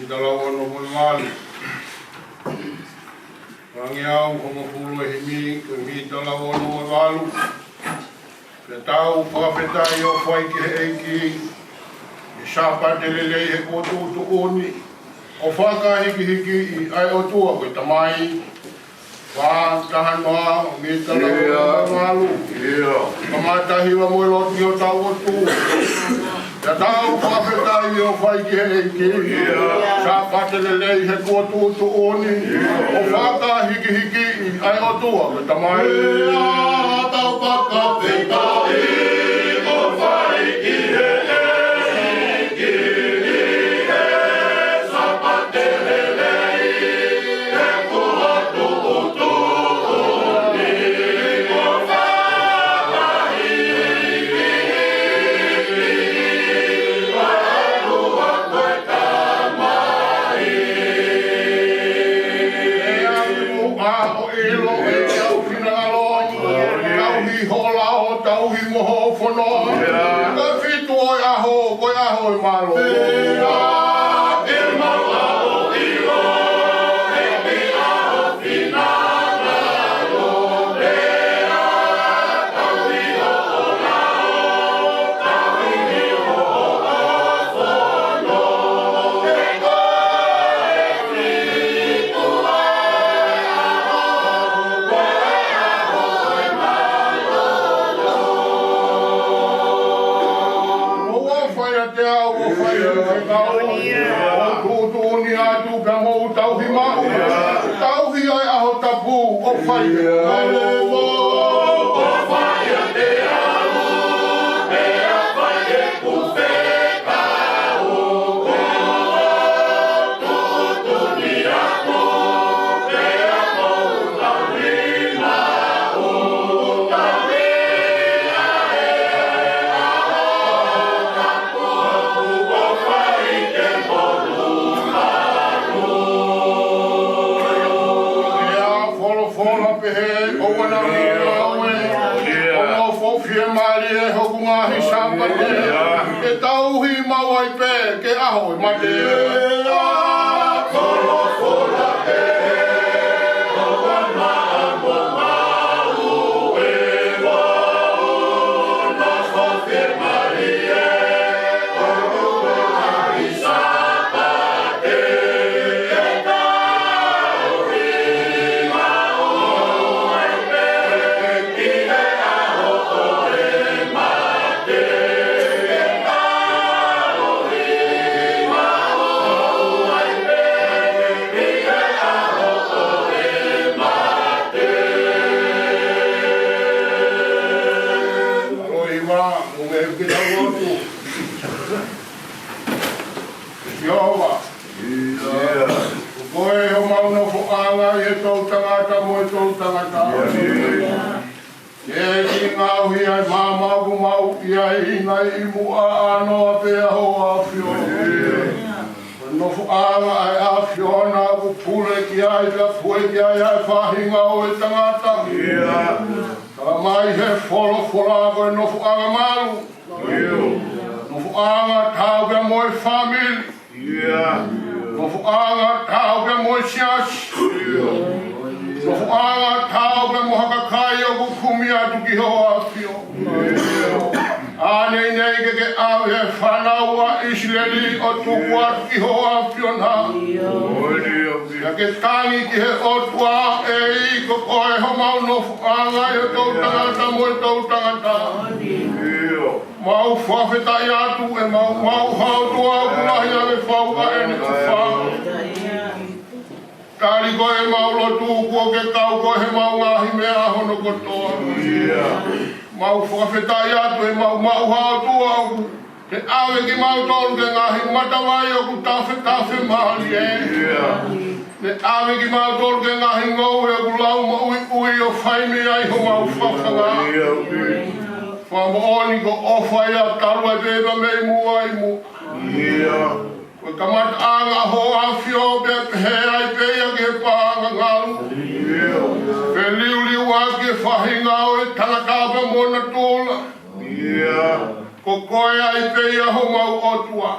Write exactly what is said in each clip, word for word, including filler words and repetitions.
Mita lau ono mo e valu. Langi au, hongofulu e himi, ko e mita lau ono mo e valu. Pea tau fakafetaʻi ʻo fai ki he ʻEiki, ʻi he Sāpate lelei he kuo tuʻutuʻuni, ʻo fakahīkihikiʻi ʻa e ʻOtua ko e Tamai. Fā, taha noa, mita lau ono mo e valu. Kamata hiva mo e lotu ʻi hotau ʻOtua. Pea tau fakafetaʻi ʻo fai ki he ʻEiki. Sāpate lelei he kuo tuʻutuʻuni, ʻo fakahīkihikiʻi ʻa e ʻOtua ko e Tamai. Tau fakafetaʻi ʻo fai ki he ʻEiki, ʻi he Sāpate lelei he kuo tuʻutuʻuni, ʻo fakahīkihikiʻi ʻa e ʻOtua ko e Tamai. ʻE au ʻilo ʻe au finangalo, tauhi hoʻo lao, tauhi mo hoʻo fono. Ko e fitu ʻo e ʻaho, ko e ʻaho ʻo e mālō. ʻOua fai ʻiate au, ʻoua fai ʻiate au. ʻOku tuʻutuʻuni atu pea mou tauhi maʻu. Tauhi ʻa e ʻaho tapu, ʻo fai. ʻIa, folofola pehē, ʻoua naʻa mou ngāue, ʻo nofo fiemālie hoku ngaahi Sāpate, ke tauhi maʻu ai pē ki he ʻaho ʻo e mate. Loima, mo e kiʻi lotu. Sihova. Ko koe homau nofoʻanga ʻi he toʻutangata mo e toʻutangata. ʻEiki, ngaohi ʻa e maama ʻoku mau ʻi ai, ʻi he ngaahi ʻi muʻa ʻanoa pē ʻa hoʻo ʻAfio. Ko e nofoʻanga ʻa e ʻAfiona ʻoku pule ki ai, pea pue ki ai ʻa e faʻahinga ʻo e tangata. Talamai he folofola ko e nofoʻanga malu. Nofoʻanga taau pea mo e fāmili. Nofoʻanga taau pea mo e siasi. Nofoʻanga taau pea mo ha kakai ʻoku kumi atu ki hoʻo ʻAfio. ʻAneafi ke ke ʻave ʻa e fānau ʻa ʻIsileli ʻo tuku atu ki hoʻo ʻAfio na. Pea ke tangi ki he ʻOtua, ʻEiki, ko koe homau nofoʻanga ʻi he toʻutangata mo e toʻutangata. Mau fakafetaʻi atu ʻemau maʻu ha ʻOtua ʻoku lahi ange fau ʻa ʻene ʻofa. Tali ko ʻemau lotu kuo ke kau koe heʻemau ngaahi meʻa hono kotoa. Mau fakafetaʻi atu ʻemau maʻu ha ʻOtua ʻoku ne ʻave kimautolu ki he ngaahi matavai ʻoku tafetafe mālie. Ne ʻave kimautolu ki he ngaahi ngoue ʻoku lau moʻuiʻui ʻo fai mei ai homau fafanga. Fakamoʻoni ko e ʻofa ia talu ai pē mei muʻa ʻi muʻa. Ko e kamataʻanga hoʻo ʻAfio pea pehē ai pē ia ki he paʻanga ngalu. Feliuliuaki e faʻahinga ʻo e tangata pea mo natula. Ko koe ai pē ia homau ʻOtua.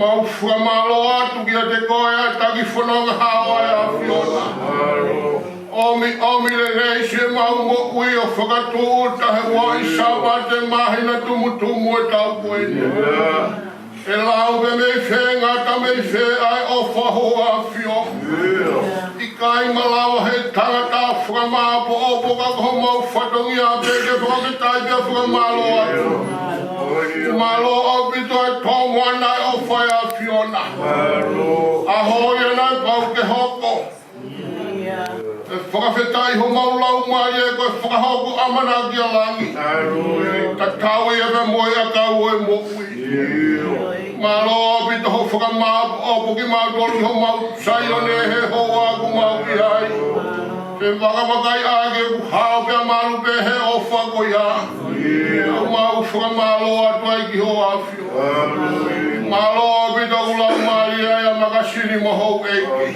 Mau fakamālō atu kiate koe ʻa e taki fononga hao ʻa e ʻAfiona. ʻOmi, ʻomi lelei siʻemau moʻui ʻo fakatuʻuta he uaʻi Sāpate māhina tumutumu ʻo e taʻu ko eni. ʻE lau pē mei fē, ngata mei fē ʻa e ʻofa ho ʻAfio. ʻIkai malava he tangata fakamāʻopoʻopo ka ko homau fatongia pē ke fakafetaʻi pea fakamālō atu. Mālō ʻaupito e tō moana e ʻofa ʻa e ʻAfiona. ʻAho ia naʻe pau ke hoko. ʻE fakafetaʻi homau laumālie ko e fakahoko ʻamanaki ʻa langi. Tatau ia pea mo e ʻakau ʻo e moʻui. Mālō ʻaupito hoʻo fakamāʻopoʻopo kimautolu ʻi homau Saione he houa ʻoku mau ʻi ai. Ke fakafetaʻi ʻa e ke ʻoku hao pea malu pē he ʻofa ko ia. ʻOku mau fakamālō atu ai ki ho ʻAfio. Mālō ʻaupito ʻoku laumālie ai ʻa Makasini mo houʻeiki.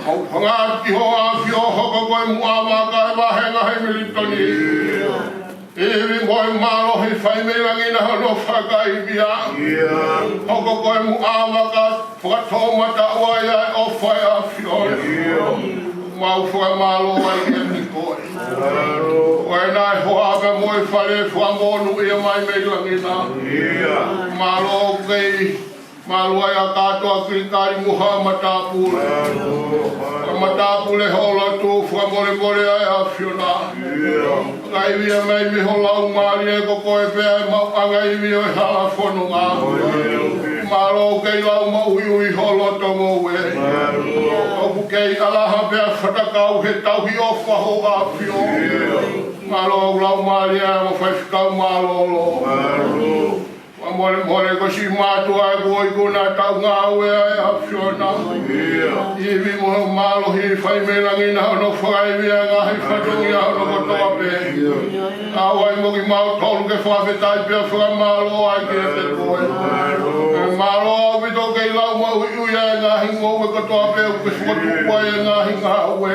ʻOku hanga atu ki ho ʻAfio hoko ko e muʻa maka e vahenga he Militoni. Ivi mo e mālohi fai mei langi na hono fakaivia. Hoko ko e muʻa maka fakatoʻomataʻu ai ʻa e ʻofa ʻa e ʻAfio. Mau fakamālō ai kiate koe. Ko e naʻe hoa pea mo e fale fakamonūʻia mai mei langi na. Mālō kei mālō ai ʻa kātoa Kilikali mo haʻa matāpule. Haʻa matāpule ho lotu fakamolemole ʻa e ʻAfiona. Fakaivia mai mei ho laumālie ko koe pē ʻa e maʻuʻanga ivi ʻo e hala fononga. Mālō kei lau maʻuiʻui ho loto mo e. ʻOku kei ʻalaha pea fatakau he tauhi ʻofa ho ʻAfio. Mālō ʻoku laumālie ai mo faifekau mālōlō. Fakamolemole ko siʻi mātuʻa ʻoku ʻi he kuonga taʻu ngāue ʻa e ʻAfiona. Ivi mo e mālohi fai mei langi na hono fakaivia ngaahi fatongia hono kotoa pē. ʻAuai mo kimautolu ke fakafetaʻi pea fakamālō ai kiate koe. Mālō ʻaupito kei lau maʻuiʻui ʻa e ngaahi ngoue kotoa pē ʻoku ke fokotuʻu ai ʻa e ngaahi ngāue.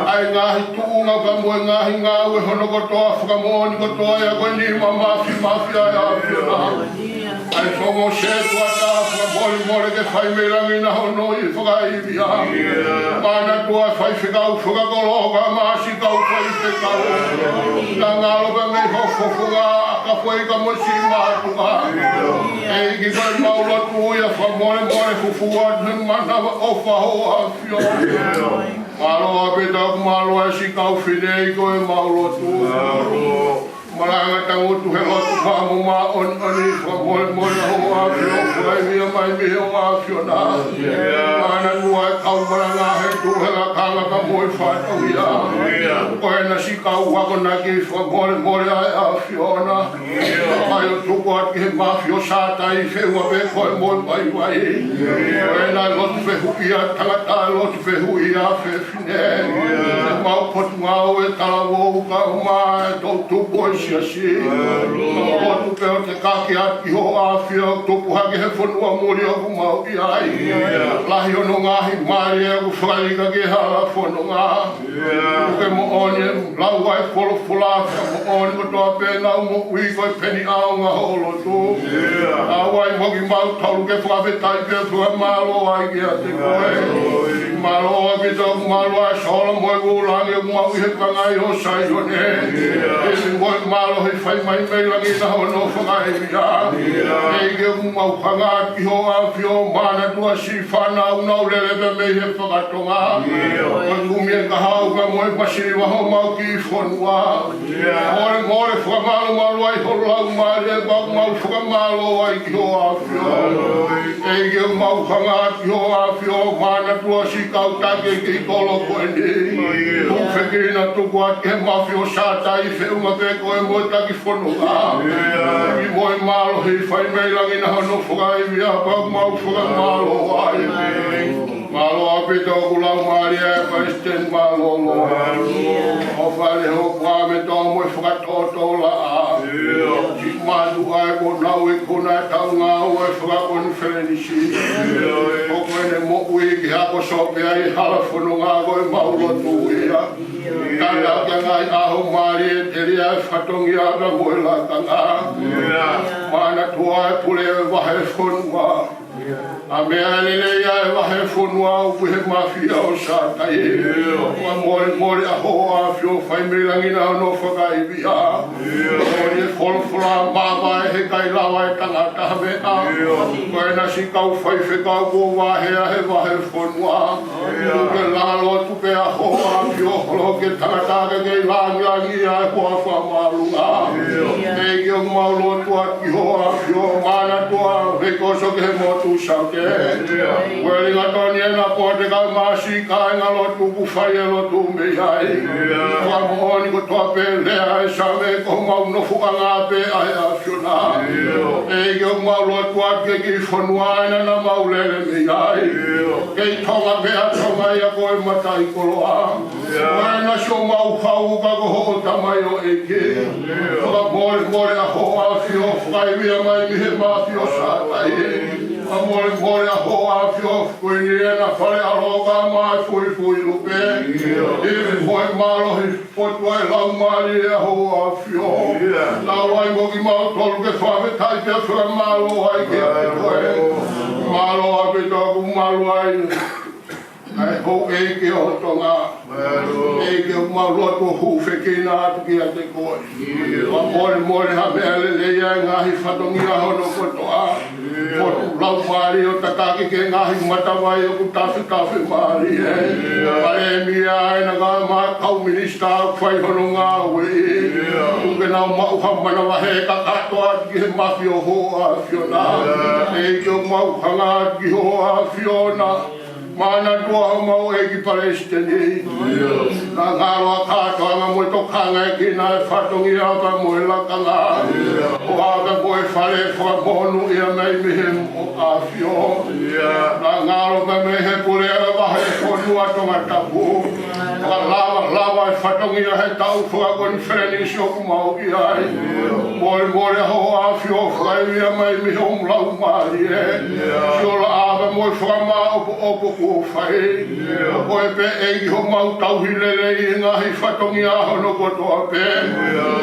ʻA e ngaahi tuʻunga pea mo e ngaahi ngāue hono kotoa fakamoʻoni kotoa ia ko e nima mafimafi ʻa e ʻAfiona. ʻA e fomo setuata fakamolemole ke fai mei langi na hono ʻi fakaivia. Manatua faifekau fakakolo ka masi kau faifekau. Ka ngalo pea mei ho fofonga ka fai ka mo siʻi mātuʻa. ʻEiki ko e mau lotu ia fakamolemole fufū atu he manava ʻofa ho ʻAfio. Mālō ʻaupito ʻoku mālō ai siʻi kau fefine ʻi ko e mau lotu. Malanga tangutu he lotu fakamoʻoni fakamolemole ho ʻAfio fakaivia mai mei ho ʻAfiona. Manatua e kau malanga he tuʻu he lakanga ka mo e fatongia. Ko ena siʻi kau akonaki fakamolemole ʻa e ʻAfiona. Mai ʻo tuku atu ki he mafio sātai feʻunga pē ko e mo e vaivai. Ko ena lotu fehuʻia tangata lotu fehuʻia fefine. Mau potungāue talavou ka ma e toʻutupu ʻo e siasi. Mau lotu pē ʻo te kaki atu ki ho ʻAfio tupu hake he fonua muli ʻoku mau ʻi ai. Lahi hono ngaahi mali ʻoku fakaika ki he hala fononga. Ke moʻoni ʻe lau ai folofola fakamoʻoni kotoa pē ʻenau moʻui ko e peni ʻaonga ho lotu. ʻAuai mo kimautolu ke fakafetaʻi pea fakamālō ai kiate koe. Mālō ʻaupito ʻoku mālō ai e sola mo e vūlangi ʻoku mau ʻi he kangai ʻo Saione. Ivi mo e mālohi fai mai mei langi na hono fakaivia. ʻEiki ʻoku mau hanga atu ki ho ʻAfio manatua siʻi fānau nau lele pē mei he fakatonga. Ko e kumi e kahaʻu ka mo e masiva homau kiʻi fonua. Molemole fakamālō mālō ai ho laumālie pea mau fakamālō ai ki ho ʻAfio. ʻEiki ʻoku mau hanga atu ki ho ʻAfio manatua siʻi kau taki ki kolo ko eni. Tuku fekina tuku atu ki he mafio sātai feʻunga pē ko e mo e taki fononga. Ivi mo e mālohi fai mei langi na hono fakaivia pea mau fakamālō ai. Mālō ʻaupito ʻoku laumālie ʻa e palesiteni mālōlō. Ho fale ho pua me tō mo e fakatōtōlaʻa. Siʻi mātuʻa ʻoku nau ikuna e taʻu ngāue fakakonifelenisi. ʻOku ʻene moʻui ki he ako sope ai hala fononga ko e mau lotu ia. Tana kia ngai ʻaho mālie telia e fatongia ka mo e lakanga. Manatua e pule ʻo e vahefonua. ʻA e meʻa lelei ʻa e vahefonua ʻoku ʻi he mafia ʻo Sātai. Fakamolemole ʻa hoʻo ʻAfio, fai mei langi na hono fakaivia. Ko e folofola māvae, he ʻikai lava ʻe he tangata ha meʻa. Ko ena siʻi kau faifekau kuo vaheʻi ʻe he vahefonua. Ke langa lotu pē ʻa hoʻo ʻAfio, holo ke tangata ke kei langilangiʻia ʻa e huafa māʻolunga. ʻEiki, ʻoku mau lotua ki hoʻo ʻAfio, manatua, veikoso ki he motu Saute. Uelingatoni, ʻena pō te ka masi kāinga lotu kuo fai e lotu mei ai. Fakamoʻoni kotoa pē lea ʻa e Saame ko homau nofoʻanga pē ʻa e ʻAfiona. ʻEiki, ʻoku mau lotua ki he kiʻi fonua ena naʻa mau lele mei ai. Kei Tonga pē ʻa Tonga ia ko e mataʻikoloa. Ko ena siʻomau hau ka ko hoʻo tamaioʻeiki. Fakamolemole ʻa hoʻo ʻAfio, fakaivia mai mei he mafia ʻo Sātai. Fakamolemole ʻa hoʻo ʻAfio, ko eni ʻena fale ʻaloka mo e fuifui lupe. Ivi mo e mālohi, fotu ʻa e Laumālie ʻa hoʻo ʻAfio. Lau ai mo kimautolu ke fakafetaʻi pea fakamālō ai kiate koe. Mālō ʻaupito ʻoku malu ai ʻa e houʻeiki ʻo Tonga. ʻEiki, ʻoku mau lotua hūfekina atu kiate koe. Fakamolemole ha meʻa lelei ʻa e ngaahi fatongia hono kotoa. Fotu Laumālie ʻo tataki ki he ngaahi matavai ʻoku tafetafe mālie. Palēmia ʻena, kae ʻumaʻā e kau minisitā ʻoku fai hono ngāue. Tuku ke nau maʻu ha manavahē kakato atu ki he mafia ʻo hoʻo ʻAfiona. ʻEiki, ʻoku mau hanga atu ki hoʻo ʻAfiona. Manatua homau ʻEiki Palesiteni. Naʻa ngalo ʻa e kātoanga mo e tokangaʻekina ʻa e fatongia pea mo e lakanga. ʻO ʻave mo e fale fakamonūʻia mai mei he ʻAfio. Naʻa ngalo pea mei he pule ʻo e vahefonua Tongatapu. Fakalavalava e fatongia he taʻu fakakonifelenisi ʻoku mau ʻi ai. Molemole ʻa hoʻo ʻAfio, fakaivia mai mei hoʻo Laumālie. Siʻo laʻā pea mo e fakamāʻopoʻopo kuo fai. Ko koe pē ʻEiki homau tauhi lelei ʻi he ngaahi fatongia hono kotoa pē.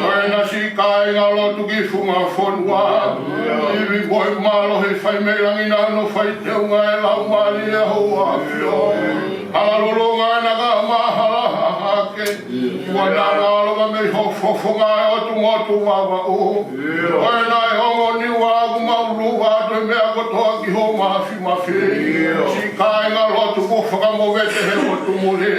Ko ena siʻi kāinga lotu ki funga fonua. Ivi mo e mālohi, fai mei langi na hono faiteunga ʻa e Laumālie ʻa hoʻo ʻAfio. Hala lolonga ʻena, kae ʻumaʻā hala hahake. Kuo na ngalo mei ho fofonga ʻa e ʻOtu Motu Vavaʻu. Ko ena ʻe ongo Niua ʻoku mau lua atu e meʻa kotoa ki hoʻo mafimafi. Siʻi kāinga lotu kuo fakamovete he ʻotu muli.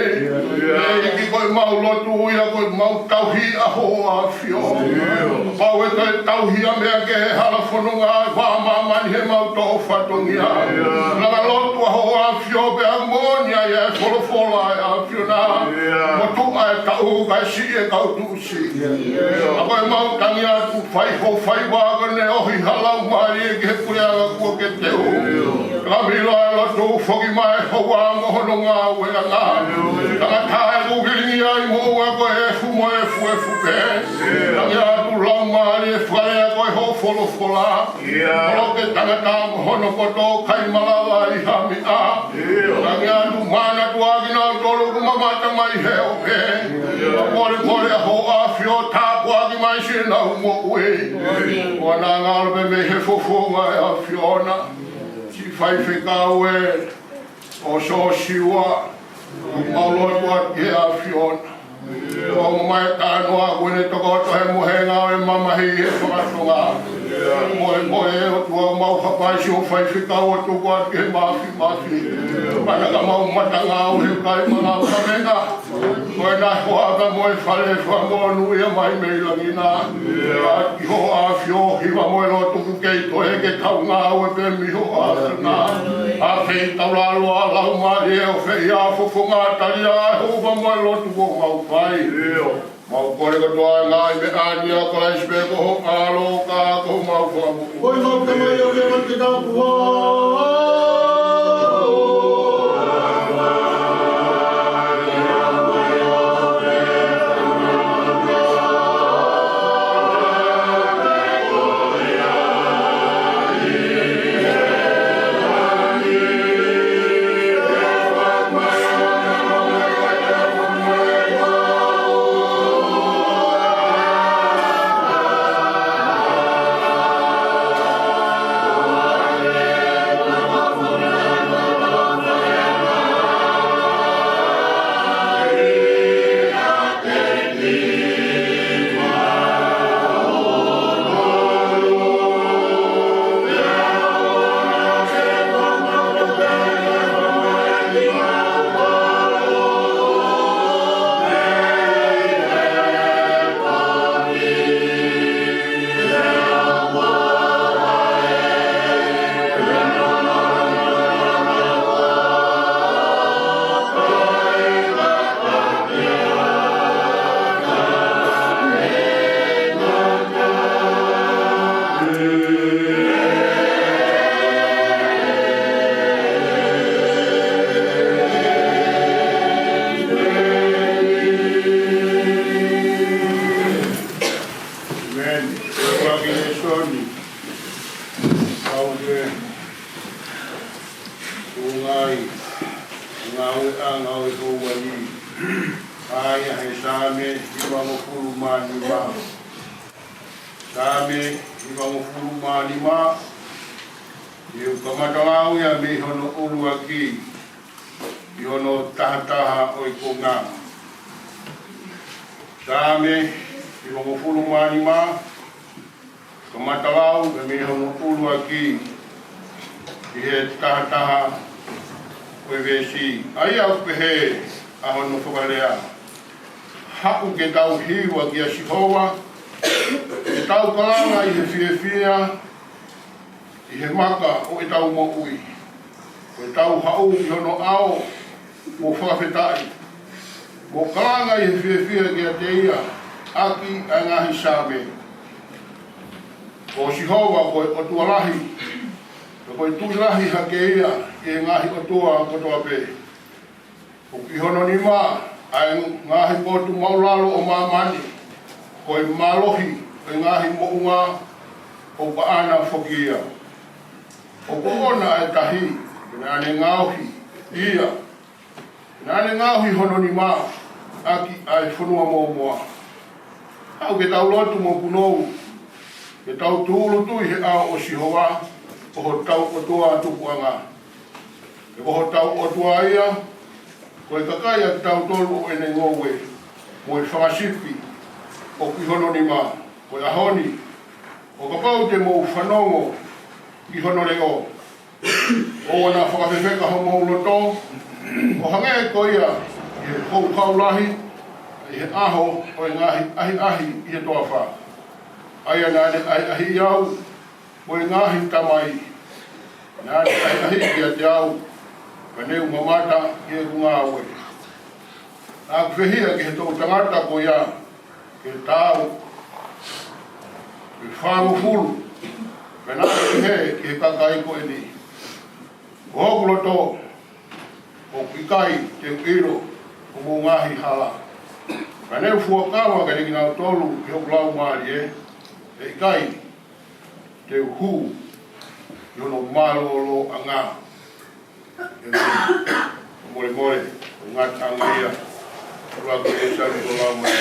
ʻEiki, ko ʻemau lotu ia, ko ʻemau tauhi ʻa hoʻo ʻAfio. Pau ʻe toe tauhi ʻa e meʻa kehe, hala fononga ʻa e vā māmani heʻemau toʻo fatongia. Langa lotu ʻa hoʻo ʻAfio pea moʻoni ai ʻa e folofola ʻa e ʻAfiona. Mo tuʻa e taʻu kae siʻi e kau tuʻusi. ʻA ko ʻemau tangi atu, fai hoʻo faiva, ko ʻene ʻohi ha laumālie ki he puleʻanga kuo ke teu. Ka milo ʻa e lotu, foki mai ho ua mo hono ngāueʻanga. Tangata ʻoku kilingi ai moʻunga ko e efu mo e efuefu pē. Tangi atu Laumālie, fakalea koe hoʻo folofola. Holo ki he tangata mo hono poto, ʻikai malava ʻi ha meʻa. Tangi atu, manatua kinautolu ʻoku mamata mai he ope. Molemole ʻa hoʻo ʻAfio, tāpuaki mai siʻenau moʻui. Kuo na ngalo pē mei he fofonga ʻo e ʻAfiona. Siʻi faifekau ē, ʻo Siosiua, mau lotu atu ki he ʻAfiona. ʻOmai e talanoa kuo ne tokoto he mohenga ʻo e mamahi he fakatonga. Molemole ʻOtua, mau hapai siʻo faifekau ʻo tuku atu ki he mafimafi. Mana ka mau matangau he kai manga kamena. Ko ena hoa ka mo e fale fakamonūʻia mai mei langi na. Ki hoʻo ʻAfio, hiva mo e lotu kuo kei toe ke tau ngāue pē mei hoʻo ʻAfiona. ʻA fei taulalo ʻa Laumālie ʻo fei ʻa fofonga talia ʻa e huva mo e lotu kuo mau fai. Mau kole kotoa e ngaahi meʻa ni ʻia Kalaisi pē ko ho ʻAlo ka ko homau Fakamoʻui. Ko e mau Tamai ʻoku ʻiate koe, ke tau kuo Ko e lēsoni ʻoku ʻi he Tuʻunga ʻi he Ngāueʻanga ʻo e Houa ni, ʻa ia ʻi he Saame hivangofulu mā nima. Saame hivangofulu mā nima, ʻoku kamata lau ia mei hono ʻuluaki ki hono tahataha ʻo e konga. Saame hivangofulu mā nima, kamata lau mei hono ʻuluaki ki he tahataha ʻo e veesi. ʻA ia ʻoku pehē ʻa hono fakalea: Haʻu ke tau hiva kia Sihova, ke tau kalanga ʻi he fiefia, ʻi he maka ʻo ʻetau moʻui. Ko ʻetau haʻu ki hono ʻao mo fakafetaʻi, mo kalanga ʻi he fiefia kiate ia ʻaki ʻa e ngaahi saame. Ko Sihova ko e ʻOtua lahi, pea ko e Tuʻi lahi hake ia ʻi he ngaahi ʻotua kotoa pē. ʻOku ʻi hono nima ʻa e ngaahi potu māʻulalo ʻo māmani, ko e mālohi ʻo e ngaahi moʻunga ʻoku ʻaʻana foki ia. ʻOku ʻoʻona ʻa e tahi, pea naʻa ne ngaohi ia, pea naʻa ne ngaohi hono nima ʻaki ʻa e fonua mōmoa. Haʻu ke tau lotu mo punou, ke tau tūʻulutui he ʻao ʻo Sihova, ko hotau ʻOtua tupuʻanga. He ko hotau ʻOtua ia, ko e kakai ʻa kitautolu ʻo ʻene ngoue, mo e fanga sipi ʻoku ʻi hono nima. Ko e ʻaho ni, ʻo kapau te mou fanongo ki hono leʻo, ʻoua naʻa fakafefeka homou loto, ʻo hangē ko ia ʻi he houhau lahi, ʻi he ʻaho ʻo e ngaahi ʻahiʻahi ʻi he toafa, ʻa ia naʻa ne ʻahiʻahiʻi au mo e ngaahi tamai. Naʻa ne ʻahiʻahiʻi kiate au, ka ne u mamata ki heʻeku ngāue. Naʻa ku fehiʻa ki he toʻutangata ko ia ke taau, ke fāngofulu, pea naʻa ku pehē ki he kakai ko eni: Ko hoku loto, ʻoku ʻikai te u ʻilo homou ngaahi hala. Ka ne u fuakava kiate kinautolu ki hoku laumālie, ʻe ʻikai te u hū ʻi hono mālōlōʻanga. ʻEmeni. Molemole, ʻo ngataʻanga ia. Kula ke e sali ko lau mai.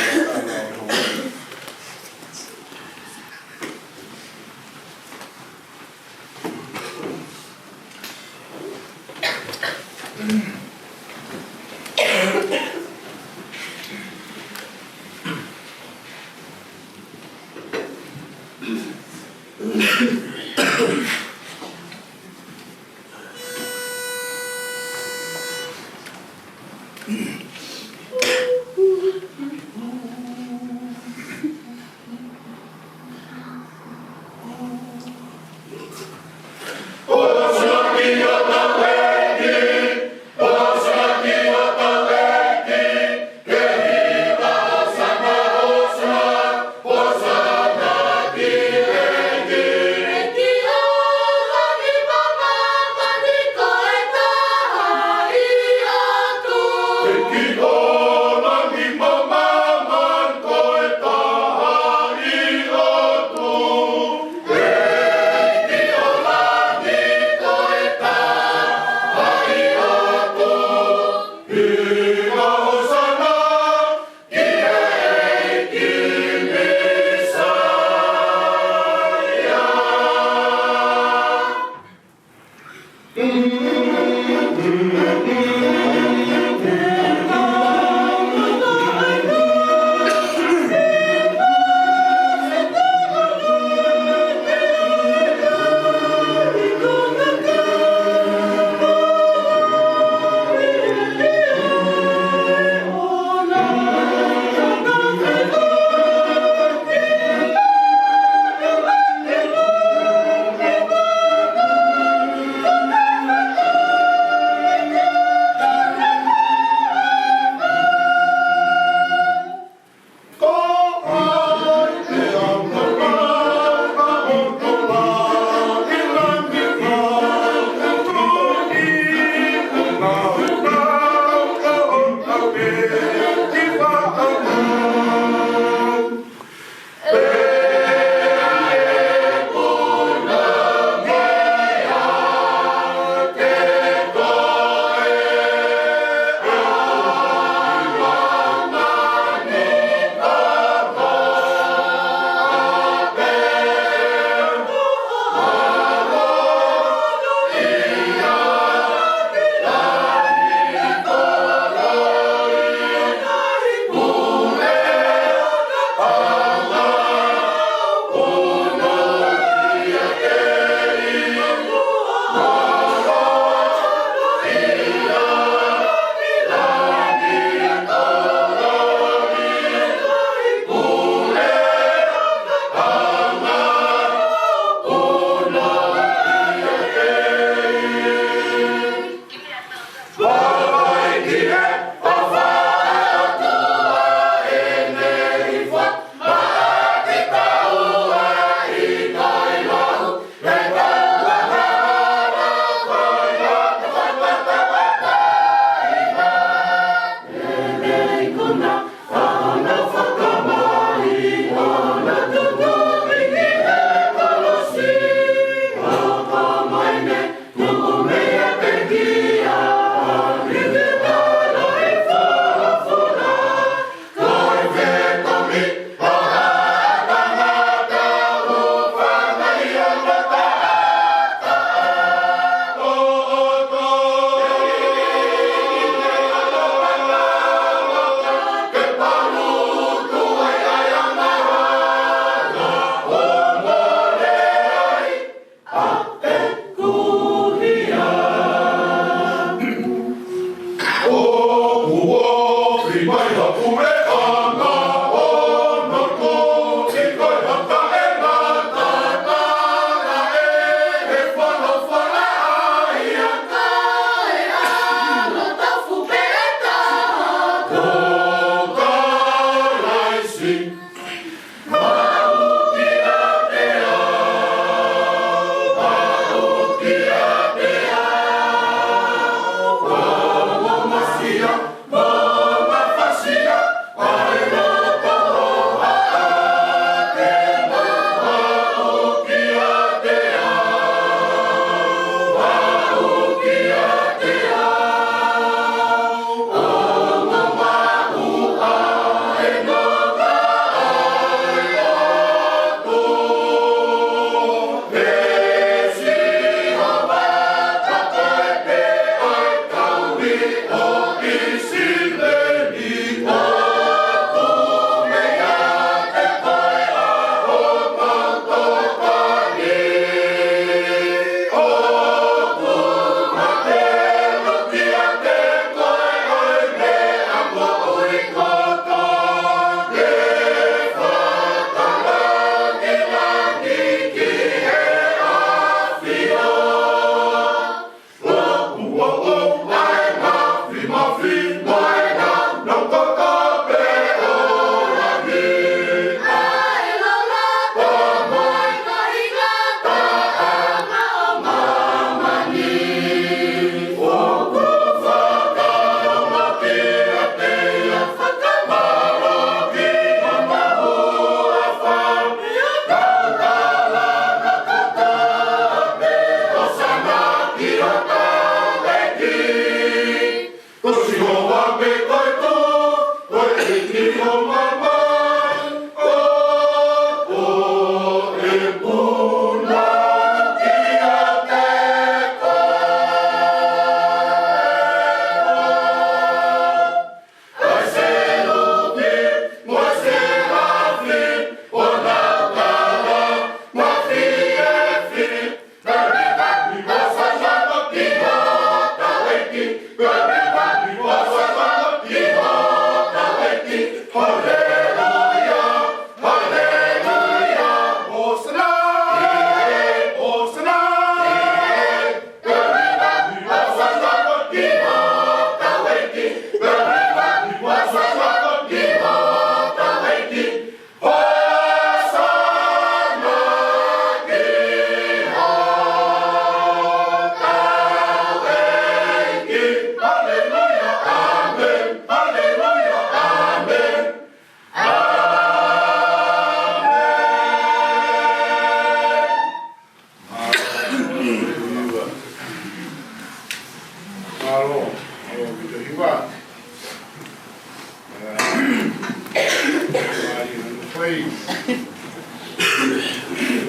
Hei.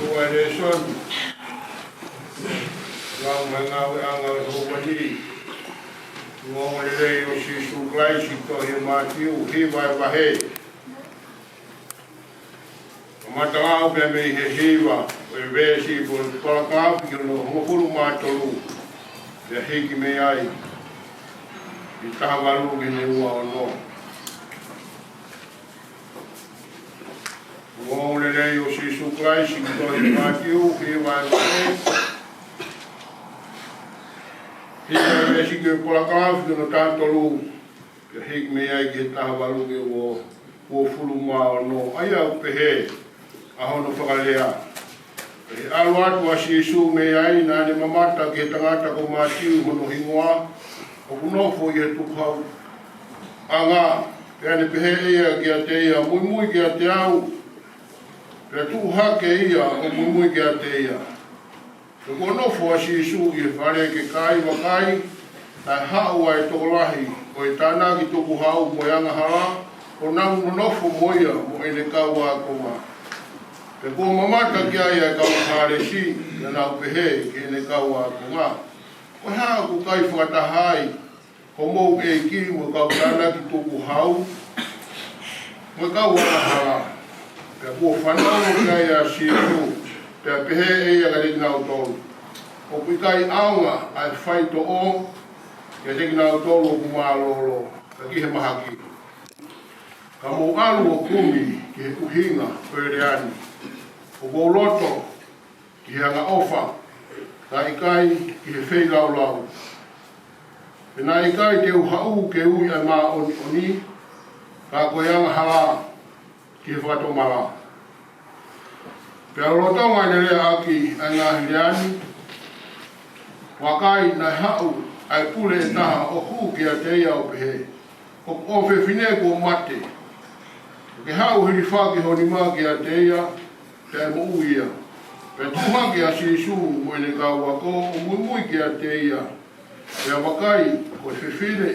Ua lēsoni. Lau mai ngāueʻanga ʻo e houa ni. Ua ongoongolelei ʻo Sīsū Kalaisi, tohi ʻa Mātiu, hiva e vahe. Kamata lau pē mei he hiva ʻo e veesi, ko e palakalafi ko hono hongofulu mā tolu. Pea hiki mei ai ki he taha valu ki he ua ono. Ongoongolelei ʻo Sīsū Kalaisi, tohi ʻa Mātiu, hiva e vahe. Hiva e veesi, ko e palakalafi ko hono taha tolu. Pea hiki mei ai ki he taha valu ki he ua, uofulu mā ono, ʻa ia ʻoku pehē ʻa hono fakalea. Pea ʻalu atu ʻa Sīsū mei ai, naʻa ne mamata ki he tangata ko Mātiu hono hingoa, ʻoku nofo ʻi he tukuhauʻanga. Pea ne pehē ʻe ia kiate ia, Muimui kiate au. Pea tuʻu hake ia ʻo muimui kiate ia. Pea kuo nofo ʻa Sīsū ʻi he fale ke kai, vakai, naʻe haʻu ʻa e tokolahi ʻo e tānaki tukuhau mo e angahala, ʻo nau nonofo mo ia mo ʻene kau ākonga. Pea kuo mamata ki ai ʻa e kau Fālesi, pea nau pehē ki heʻene kau ākonga, Ko e hā ʻoku kai fakataha ai homou ʻEiki mo e kau tānaki tukuhau mo e kau angahala? Pea kuo fanongo ki ai ʻa Sīsū, pea pehē ʻe ia kiate kinautolu, ʻOku ʻikai ʻaonga ʻa e faitoʻo kiate kinautolu ʻoku mālōlō, ka ki he mahaki. Ka mou ʻalu ʻo kumi ki he ʻuhinga ʻo e lea ni, ʻOku ou loto ki he angaʻofa, kae ʻikai ki he feilaulau. Pea naʻe ʻikai te u haʻu ke ui ʻa e māʻoniʻoni, ka ko e angahala ki he fakatomala. Pea lolotonga ʻene leaʻaki ʻa e ngaahi lea ni, vakai, naʻe haʻu ʻa e pule ʻe taha ʻo hū kiate ia ʻo pehē, ʻOku ʻofefine kuo mate. Ke haʻu ʻo hilifaki ho nima kiate ia, pea ʻe moʻui ia. Pea tuʻu hake ʻa Sīsū mo ʻene kau ako ʻo muimui kiate ia. Pea vakai, ko e fefine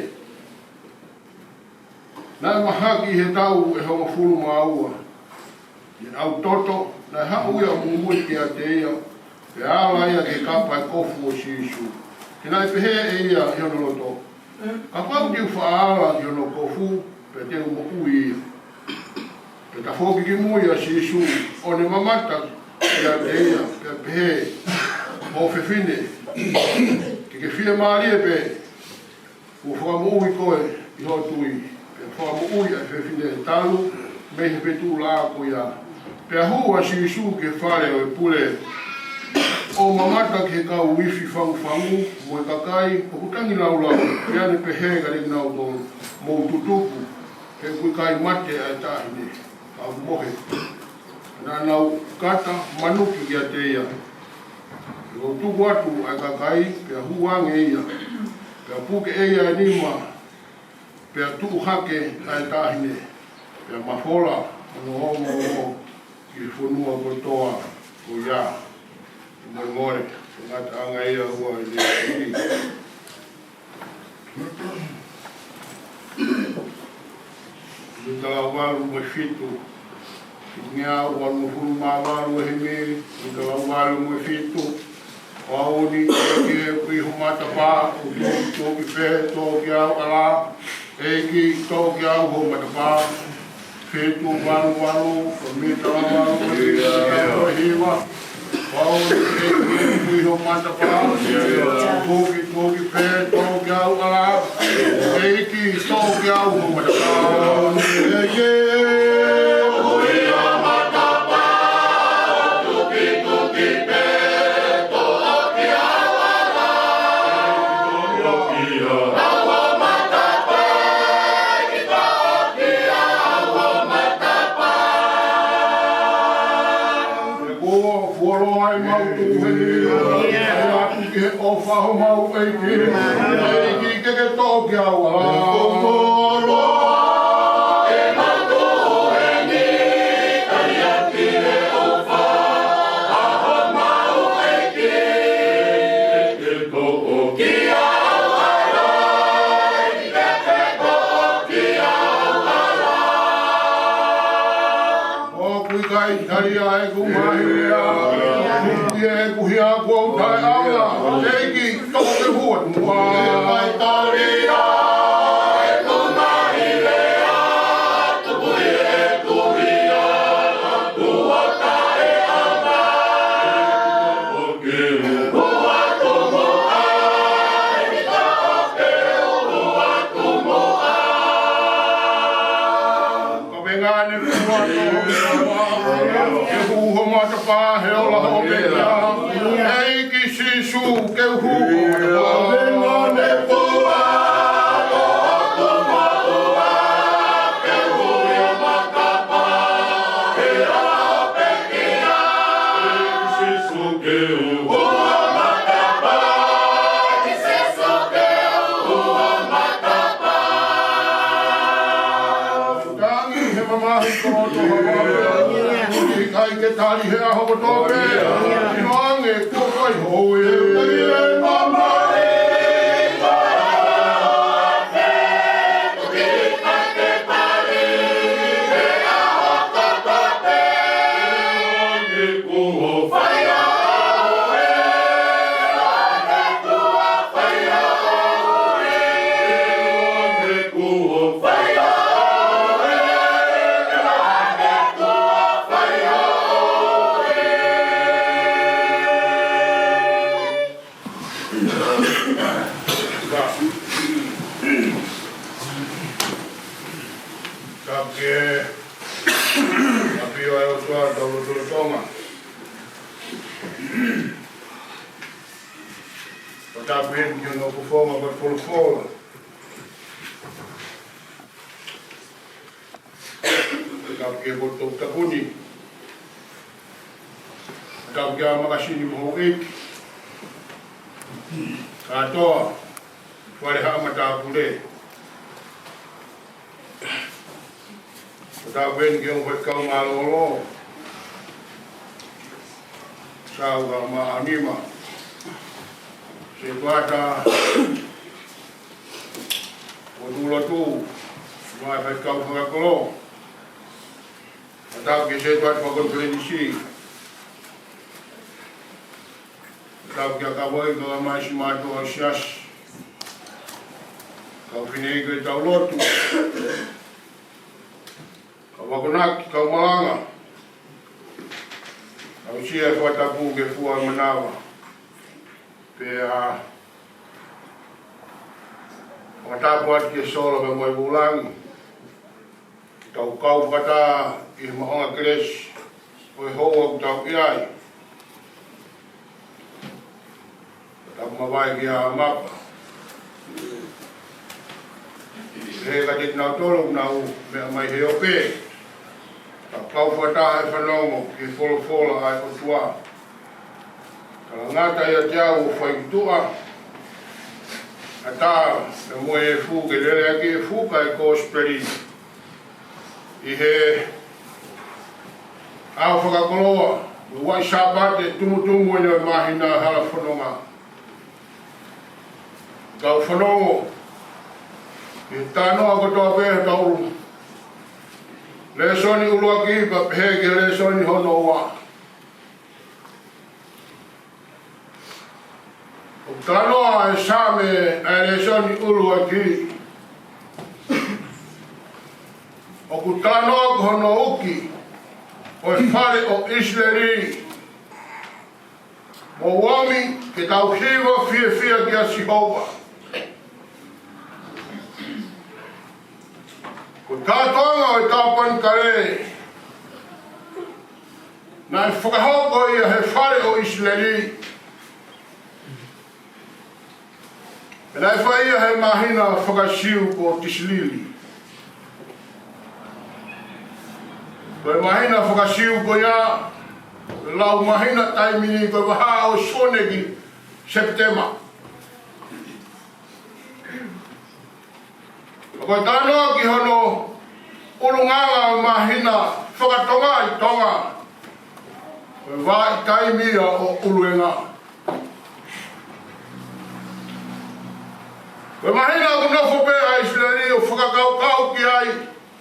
naʻe mahaki he taʻu ʻe hongofulu mā ua, ʻi heʻene toto, naʻe haʻu ia ʻo muimui kiate ia, pea ala ia ki he kapa ʻo e kofu ʻo Sīsū. He naʻe pehē ʻe ia ʻi hono loto, Kapau te u faʻa ala ki hono kofu, pea te u moʻui ia. Pea tafoki ki mui ʻa Sīsū, ʻo ne mamata kiate ia, pea pehē, ʻOfefine, ke ke fiemālie pē, kuo fakamoʻui koe ʻi hoʻo tui. Pea fakamoʻui ʻa e fefine talu mei he fetuʻulaʻā ko ia. Pea hū ʻa Sīsū ki he fale ʻo e pule, ʻo mamata ki he kau ifi fangufangu mo e kakai ʻoku tangilāulau, pea ne pehē kiate kinautolu, Mou tutuku, he ʻoku ʻikai mate ʻa e taʻahine, ka ʻoku mohe. Naʻa nau kata manuki kiate ia. Pea kuo tuku atu ʻa e kakai, pea hū ange ia. Pea puke ʻe ia ʻa e nima, pea tuʻu hake ʻa e taʻahine, pea mafola hono ongoongo ki he fonua kotoa ko ia. Mo e ngole, ko e ngataʻanga ia ua ʻi he lēsoni. Luke valu mo e fitu. Ngeau valungofulu mā valu ʻe himi, Luke valu mo e fitu. ʻOku ʻi ai ʻEiki ʻi ho matapā, ʻoku tuki pē, tō ki au ʻa e ʻEiki, tō ki au ho matapā. Fitu valu valu, ko e mita valu, ko e hiva. ʻOku ʻi ai ʻEiki ʻi ho matapā, tuki, tuki pē, tō ki au ʻa e ʻEiki, tō ki au ho matapā. ʻEiki, ʻi ho matapā, tuki, tuki pē, tō ki au ʻa e ʻEiki. Ko e fuoloa ʻemau tuʻu heni, ʻe atu ki he ʻofa homau ʻEiki. ʻEiki ke ke tō ki au ʻa e ʻEiki. ʻOku ʻikai tali ʻa ʻeku ngaahi lea, ʻi heʻeku hia kuo u taʻeʻaonga, ʻEiki, toʻo ke u hū atu muʻa. Ka me ngane fua tō ke hū ho matapā he ola hoʻo pekia. ʻEiki Sīsū, ke hū ho matapā. Ka me ngane fua tō ke hū ho matapā he ola hoʻo pekia. ʻEiki Sīsū, ke hū ho matapā. ʻEiki Sīsū, ke hū ho matapā. Tangi he mamahi kotoa. ʻOku ʻikai ke tali he ʻaho kotoa pē. ʻIloange kuo fai ho ʻofa. Ka ke ʻapio ʻa e ʻOtua, tau lotolotonga. Ka ke ʻapio ki hono ʻofa mo e folofola. Ka ke poto takuni. Ka ke ʻa makasini mo houʻeiki. Kātoa, fale haʻa matāpule. Ka ke ʻapio ki hoʻo faifekau mālōlō. Sau ka maʻanima. Setuata, ʻo tū lotu, mo e faifekau fakakolo. Ka ke setuata fakakonifelenisi. Ka ke ʻa kavoi ka mai si mātuʻa ʻo e siasi. Kau fineʻeiki ʻo e tau lotu. Kau akonaki, kau malanga. Kau sia e fakatapu ke fua manava. Pea fakatapu atu ki he sola pea mo e vūlangi. Tau kau fakataha ʻi he maʻonga kelesi ʻo e houa ʻoku tau ʻi ai. Tau mavae ki ʻAmapa. He ka te nau tolo nau meʻa mai he ope. Tau kau fakataha e fanongo ki he folofola ʻa e ʻOtua. Ka ngata ʻiate au ʻo fai ki tuʻa. ʻAtā, pea mo e efu ke lele ʻaki e fuka e kosipeli. ʻI he ʻaho fakakoloa, mo e uaʻi Sāpate, tumutumu ʻeni ʻo e māhina hala fononga. Kau fanongo, ʻi he talanoa kotoa pē ʻa e tau lēsoni ʻuluaki, pea pehē ki he lēsoni hono ua. ʻOku talanoa e Saame ʻa e lēsoni ʻuluaki. ʻOku talanoa ki hono uki ʻo e fale ʻo ʻIsileli. Mou omi ke tau hiva fiefia kia Sihova. Ko e kātoanga ʻo e tāpanekale naʻe fakahoko ia he fale ʻo ʻIsileli. Pea naʻe fai ia he māhina faka-Siu ko Tisilili. Ko e māhina faka-Siu ko ia, lau māhina taimi ni ko e vahaʻa ʻo Sune ki Sepitema. Ko e talanoa ki hono ʻulungaanga ʻo e māhina faka-Tonga ʻi Tonga. Ko e vahaʻa taimi ia ʻo ʻUluʻenga. Ko e māhina ʻoku nofo pē ʻa ʻIsileli ʻo fakakaukau ki ai,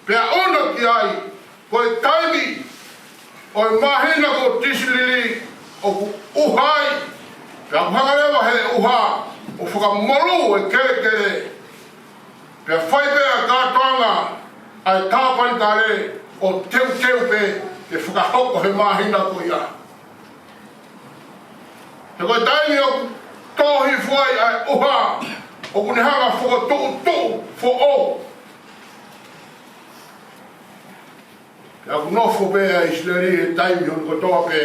pea ʻuna ki ai, ko e taimi ʻo e māhina ko Tisilili ʻoku ʻuha ai, pea ʻoku hanga leva he ʻuha ʻo fakamolū e kelekele. Pea fai pē ʻa e kātoanga ʻa e tāpanekale ʻo teuteu pē ke fakahoko he māhina ko ia. He ko e taimi ʻoku tō hifo ai ʻa e ʻuha, ʻoku ne hanga ʻo fokotuʻutuʻu foʻou. Pea ʻoku nofo pē ʻa ʻIsileli he taimi hono kotoa pē,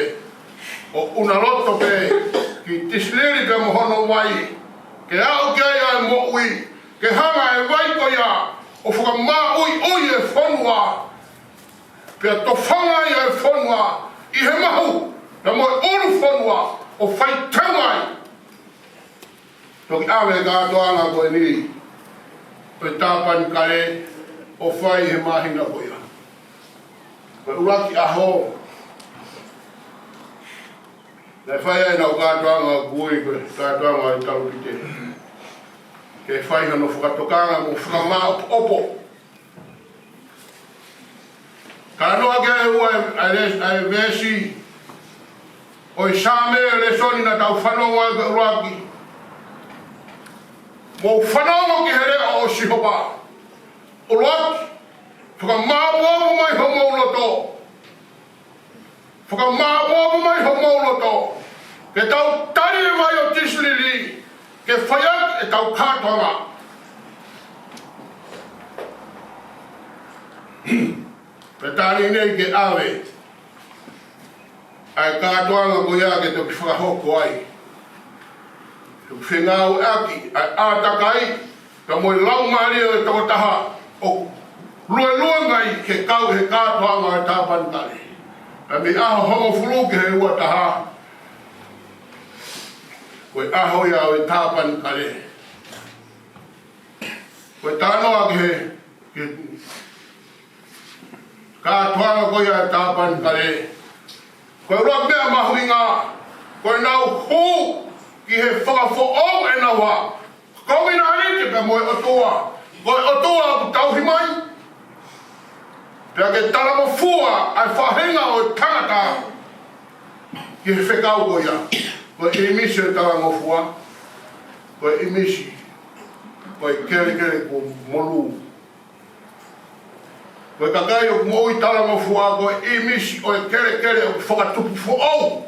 ʻo ʻuna loto pē ki Tisilili pea mo hono vai, ke aʻu ki ai ʻa e moʻui, ke hanga ʻe he vai ko ia ʻo fakamāʻuiʻui e fonua, pea tofanga ai ʻa e fonua ʻi he mahu, pea mo e ʻulu fonua ʻo fai teunga ai. Toki ʻave e kātoanga ko eni ʻo e tāpanekale ʻo fai he māhina ko ia. Ko e ʻuluaki ʻaho, naʻe fai ai ʻenau kātoanga, ʻoku ui ko e kātoanga ʻo e talupite, ke fai hano fakatokanga mo fakamāʻopoʻopo. Talanoa ki ai ʻa e, ʻa e, ʻa e veesi ʻo e Saame, lēsoni naʻa tau fanongo ai ko e ʻuluaki. Mou fanongo ki he leʻo ʻo Sihova. ʻUluaki, fakamāʻopoʻopo mai homou loto. Fakamāʻopoʻopo mai homou loto. Ke tau tali e vai ʻo Tisilili, ke fai ʻaki ʻetau kātoanga. Pea tali nei ke ʻave ʻa e kātoanga ko ia ke toki fakahoko ai. Ke fengāueʻaki ʻa e ʻātakai, pea mo e laumālie ʻo e tokotaha ʻoku lueluenga ai ke kau he kātoanga ʻo e tāpanekale. Pea mei he ʻaho hongofulu ki he ua taha, ko e ʻaho ia ʻo e tāpanekale. Ko e talanoa ki he, ki he kātoanga ko ia ʻo e tāpanekale. Ko e ʻuluaki meʻa mahuʻinga, ko ʻenau hū ki he fakafoʻou ʻenau ʻa, kovinānite pea mo e ʻOtua. Ko e ʻOtua ʻoku tauhi mai. Pea ke talangofua ʻa e faʻahinga ʻo e tangata ki he fekau ko ia. Ko e ʻīmisi ʻo e talangofua, ko e ʻīmisi ʻo e kelekele kuo molū. Ko e kakai ʻoku moʻui talangofua, ko e ʻīmisi ʻo e kelekele ʻoku fakatupu foʻou.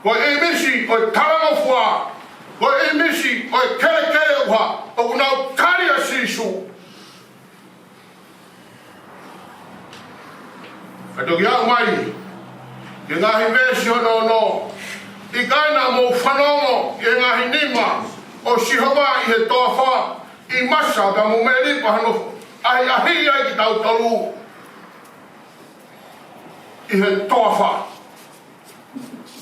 Ko e ʻīmisi ʻo e talangofua, ko e ʻīmisi ʻo e kelekele ʻuha, ʻoku nau tali ʻa Sīsū. Ka toki aʻu mai ki he ngaahi veesi hono ono, ʻikai naʻa mou fanongo ki he ngaahi nima ʻo Sihova ʻi he toafa, ʻi Masa pea mo Melipa, hano ʻahiʻahiʻi ai kitautolu ʻi he toafa.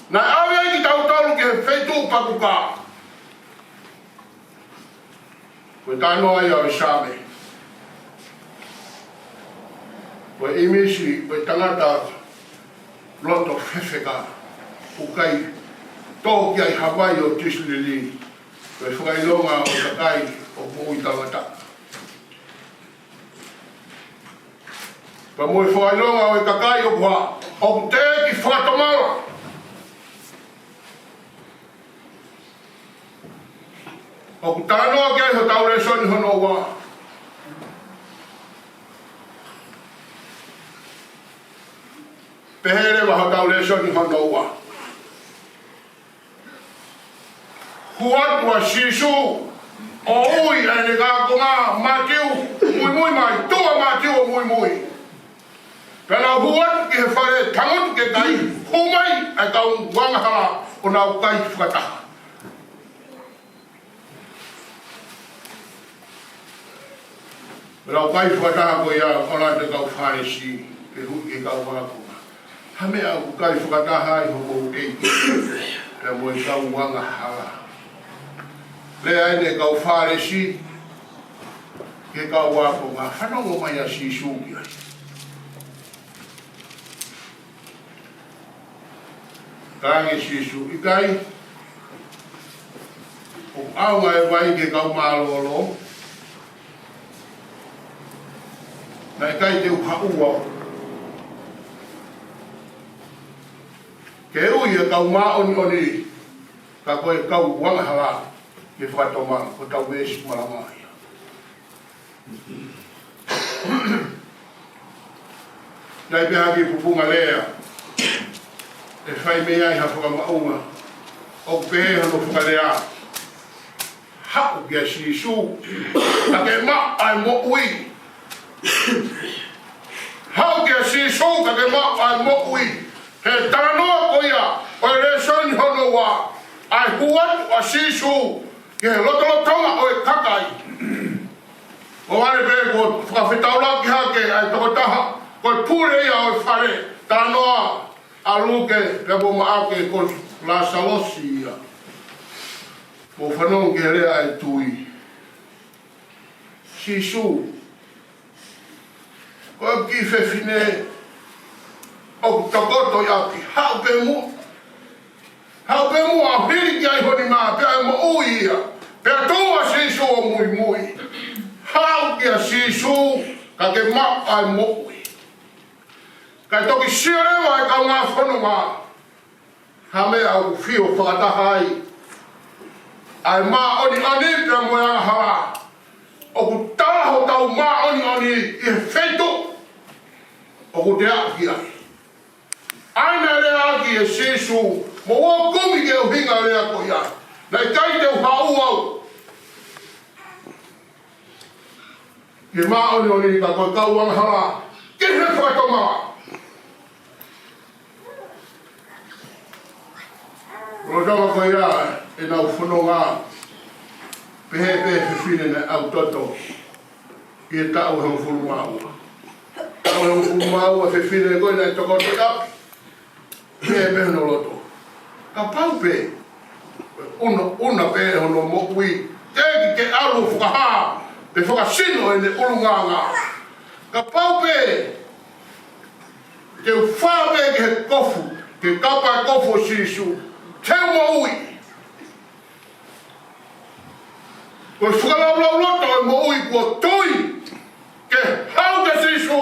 Naʻe ʻave ai kitautolu ki he feituʻu pakuka. Ko e talanoa ia ʻo e Saame. Ko e ʻīmisi ʻo e tangata loto fefeka, ʻoku ʻikai tō ki ai ha vai ʻo Tisilili. Ko e fakaʻilonga ʻo e kakai ʻoku moʻui talangataʻa. Pea mo e fakaʻilonga ʻo e kakai ʻoku hā, ʻoku teʻeki fakatomala. ʻOku talanoa ki ai hotau lēsoni hono ua. Pehē leva hotau lēsoni hono ua. Hū atu ʻa Sīsū ʻo ui ʻa ʻene ākonga, Mātiu, muimui mai, tuʻu ʻa Mātiu ʻo muimui. Pea nau hū atu ki he fale, tangutu ke kai, hū mai ʻa e kau angahala ʻo nau kai fakataha. Pea nau kai fakataha ko ia, ʻalu atu e kau Fālesi ke hū ki he kau ākonga. Ha meʻa ʻoku kai fakataha ai hoʻomou ʻEiki pea mo e kau angahala? Lea eni e kau Fālesi ki he kau ākonga, fanongo mai ʻa Sīsū ki ai. Talaange ʻe Sīsū, ʻikai ʻoku ʻaonga e vai ki he kau mālōlō? Naʻe ʻikai te u haʻu au Ke ui e kau māʻoniʻoni, ka ko e kau angahala ke fakatomala, ko ʻetau veesi malanga ia. Naʻe pehē ʻe he kiʻi pupunga lea, ʻe fai mei ai ha fakamaʻunga, ʻoku pehē hono fakalea: Haʻu kia Sīsū, ka ke maʻu ʻa e moʻui. Haʻu kia Sīsū, ka ke maʻu ʻa e moʻui. He talanoa ko ia ʻo e lēsoni hono ua, ʻa e hū atu ʻa Sīsū ki he lotolotonga ʻo e kakai. ʻO ʻai pē kuo fakafetaulaki hake ʻa e tokotaha, ko e pule ia ʻo e fale, talanoa ʻa Luke pea mo Maʻake, ko Lāsalosi ia. Mou fanongo ki he lea ʻa e tui. Sīsū, ko e kiʻi fefine ʻoku tokoto ʻi ʻapi, haʻu pē muʻa. Haʻu pē muʻa ʻo hili ki ai ho nima, pea ʻe moʻui ia. Pea tuʻu ʻa Sīsū ʻo muimui. Haʻu kia Sīsū, ka ke maʻu ʻa e moʻui. Kae toki sio leva e kaungā fononga ha meʻa ʻoku fio fakataha ai ʻa e māʻoniʻoni pea mo e angahala. ʻOku tala hotau māʻoniʻoni ʻi he feituʻu ʻoku te aʻu ki ai. ʻA ia naʻe lea ʻaki ʻe Sīsū, mou ō ʻo kumi ke ʻuhinga lea ko ia. Naʻe ʻikai te u haʻu au ki he māʻoniʻoni, ka ko e kau angahala ke fakatomala. Lolotonga ko ia ʻenau fononga, pehē pē fefine naʻe ʻau toto ʻi he taʻu hongofulu mā ua. Taʻu hongofulu mā ua fefine ko ē naʻe tokoto ʻi ʻapi. Pehē pē hono loto: Kapau pē ʻe ʻunaʻuna pē hono moʻui, teʻeki ke ʻalu fakahā pe fakasino ʻene ʻulungaanga. Kapau pē te u fā pē ki he kofu, ke kapa e kofu ʻo Sīsū, te u moʻui. Ko e fakalaulauloto ʻo e moʻui kuo tui ke haʻu kia Sīsū,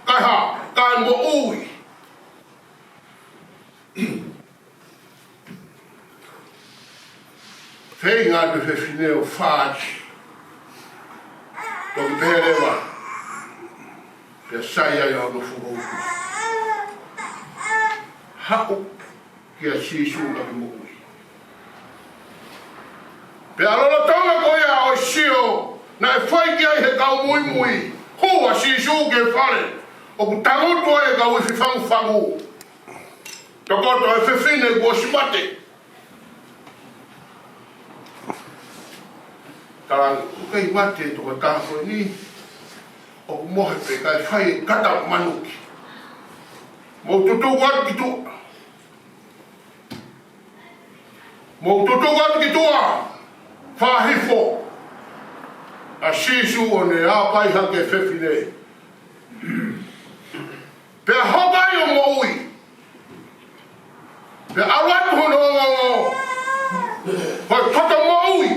kae hā, kae moʻui. Feinga atu e fefine ʻo fā atu. Toki pehē leva, pea sai ai ʻa hono foʻou. Haʻu kia Sīsū ka ke moʻui. Pea lolotonga ko ia ʻo e sio naʻe fai ki ai he kau muimui, hū ʻa Sīsū ki he fale ʻoku tangutu ai e kau ifi fangufangu. Tokoto e fefine kuo ʻosi mate. Talaange, ʻoku ʻikai mate e tokotaha ko eni, ʻoku mohe pē kae fai e kata manuki. Mou tutuku atu ki tuʻa. Mou tutuku atu ki tuʻa, fāhifo ʻa Sīsū ʻo ne ʻapaʻi hake e fefine. Pea hoko ai ʻo moʻui. Pea ʻalu atu hono ongoongo ko e poto moʻui.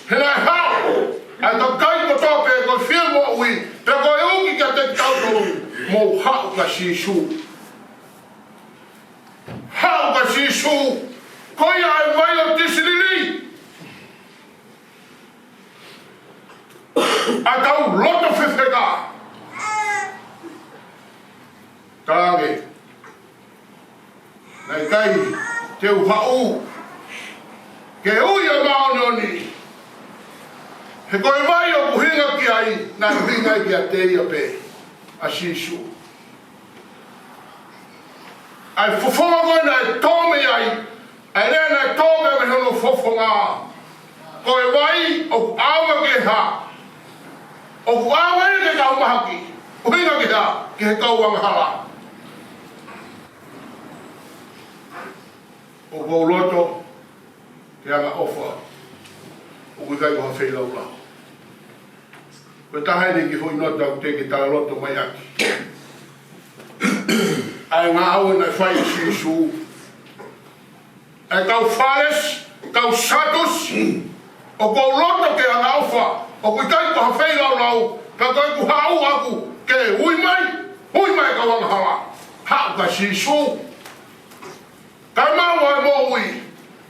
He naʻe haʻu ʻa e kakai kotoa pē ko e fie moʻui, pea ko e ui kiate kitautolu, mou haʻu kia Sīsū. Haʻu kia Sīsū, ko ia ʻa e vai ʻo Tisilili. ʻA e kau loto fefeka. Talaange, naʻe ʻikai te u haʻu ke ui ʻa e māʻoniʻoni. He ko e vai ʻoku ʻuhinga ki ai, naʻe ʻuhinga kiate ia pē ʻa Sīsū. ʻA e fofonga ko ē naʻe tō mei ai, ʻa e lea naʻe tō mei hono fofonga, ko e vai ʻoku ʻaonga ki he hā? ʻOku ʻaonga ia ki he kau mahaki, ʻuhinga ki he hā? Ki he kau angahala. ʻOku ou loto ke angaʻofa, ʻoku ʻikai ko ha feilaulau. Ko e taha eni e kiʻi foʻi nota ʻoku teʻeki ke tala loto mai ʻaki. ʻA e ngāue naʻe fai ʻe Sīsū. ʻA e kau Fālesi, kau Sātusi, ʻoku ou loto ke angaʻofa, ʻoku ʻikai ko ha feilaulau, ka ko ʻeku haʻu ʻaʻaku ke ui mai, ui mai e kau angahala. Haʻu kia Sīsū. Kae maʻu ʻa e moʻui.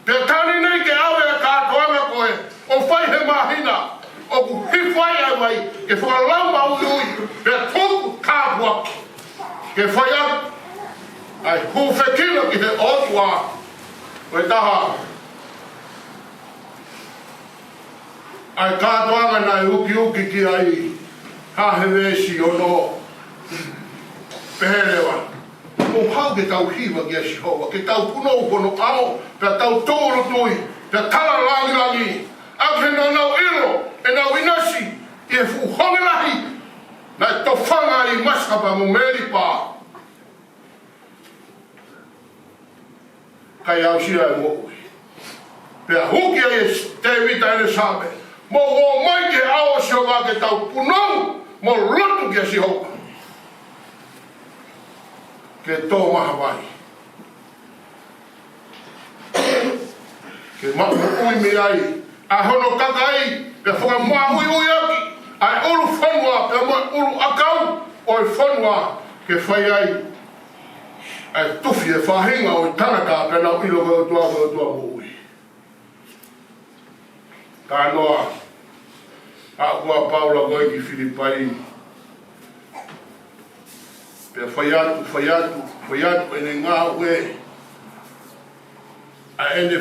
Pea tali nei ke ʻave ʻa e kātoanga ko ē ʻo fai he māhina, ʻoku hifo ai ʻa e vai ke fakalaumāuiui, pea tuku tāpuaki. Ke fai atu ʻa e hūfekina ki he ʻOtua. Ko e taha ʻa e kātoanga naʻe ukiuki ki ai, hā he veesi ono. Pehē leva, mou haʻu ke tau hiva kia Sihova, ke tau punou hono ʻao, pea tau tūʻulutui, pea tala langilangi ʻaki heʻenau ʻilo ʻenau ʻinasi ʻi he fuʻu honge lahi naʻe tofanga ai ʻa Masa pea mo Melipa, kae aʻusia ʻa e moʻui. Pea hiki ai ʻe Tēvita ʻene Saame, mou ō mai ki he ʻao ʻo Sihova ke tau punou mo lotu kia Sihova, ke tō mai ha vai, ke maʻu moʻui mei ai ʻa hono kakai, pea fakamaʻuiʻui ʻaki ʻa e ʻulu fonua pea mo e ʻulu ʻakau ʻo e fonua, ke fai ai ʻa e tufi e faʻahinga ʻo e tangata, pea nau ʻilo ko e ʻOtua ko e ʻOtua moʻui. Talanoa ʻa e ʻOtua ʻa Paula ko ē ki Filipai. Pea fai atu, fai atu, fai atu ʻene ngāue, ʻa ʻene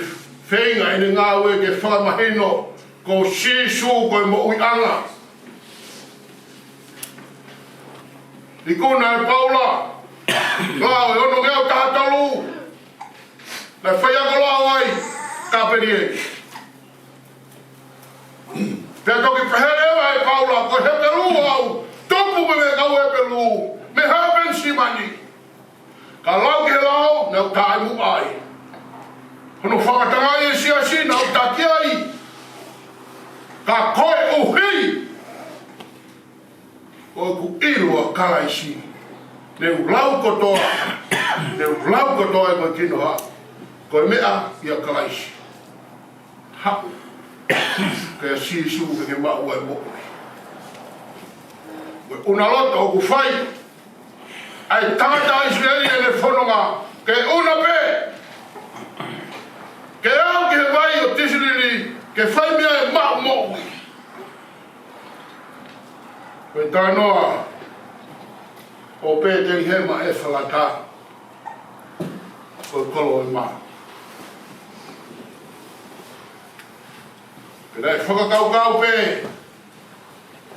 feinga, ʻene ngāue ke fakamahino ko Sīsū ko e moʻuiʻanga. Ikuna ʻe Paula, lao ʻe ono ngeau taha tolu, naʻe faiako lao ai Kapelieli. Pea toki pehē leva ʻe Paula, ko e Hepelū au, tupu mei he kau Hepelū, mei he Penisimani. Ka lau ki he lao, naʻá ku taʻemuʻa ai. Hono fakatangaʻi e siasi, naʻá ku taki ai. Ka koeʻuhi ko ʻeku ʻilo ʻa Kalaisi, ne u lau kotoa, ne u lau kotoa ʻi he kinohaʻa, ko e meʻa ʻia Kalaisi. Haʻu kia Sīsū ke ke maʻu ʻa e moʻui. Ko e ʻuna loto ʻoku fai ʻa e tangata ʻIsileli ʻene fononga, ke ʻuna pē, ke aʻu ki he vai ʻo Tisilili, ke fai mei ai e maʻu moʻui. Ko e talanoa ʻo Pētelihema ʻEfalata, ko e kolo ʻo e mā. Pea naʻe fakakaukau pē,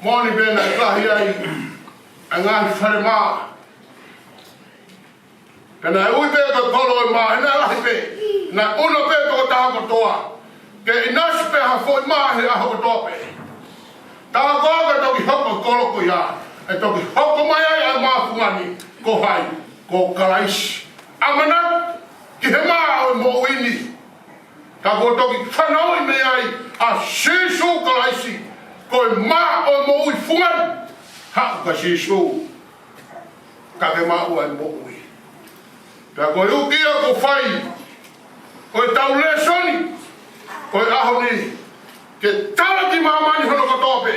moʻoni pē naʻe lahi ai ʻa e ngaahi fale mā. Pea naʻe ui pē ko e kolo ʻo e mā, he naʻe lahi pē. Naʻe ʻuna pē tokotaha kotoa ke ʻinasi pē ha foʻi mā he ʻaho kotoa pē. Tā koā ke toki hoko e kolo ko ia, ʻe toki hoko mai ai ʻa e mā fungani, ko hai? Ko Kalaisi. ʻAmanaki ki he mā ʻo e moʻui ni. Ka kuo toki fanauʻi mei ai ʻa Sīsū Kalaisi, ko e mā ʻo e moʻui fungani. Haʻu kia Sīsū, ka ke maʻu ʻa e moʻui. Pea ko e uki ia ʻoku fai ʻo ʻetau lēsoni ʻo e ʻaho ni, ke tala ki māmani hono kotoa pē.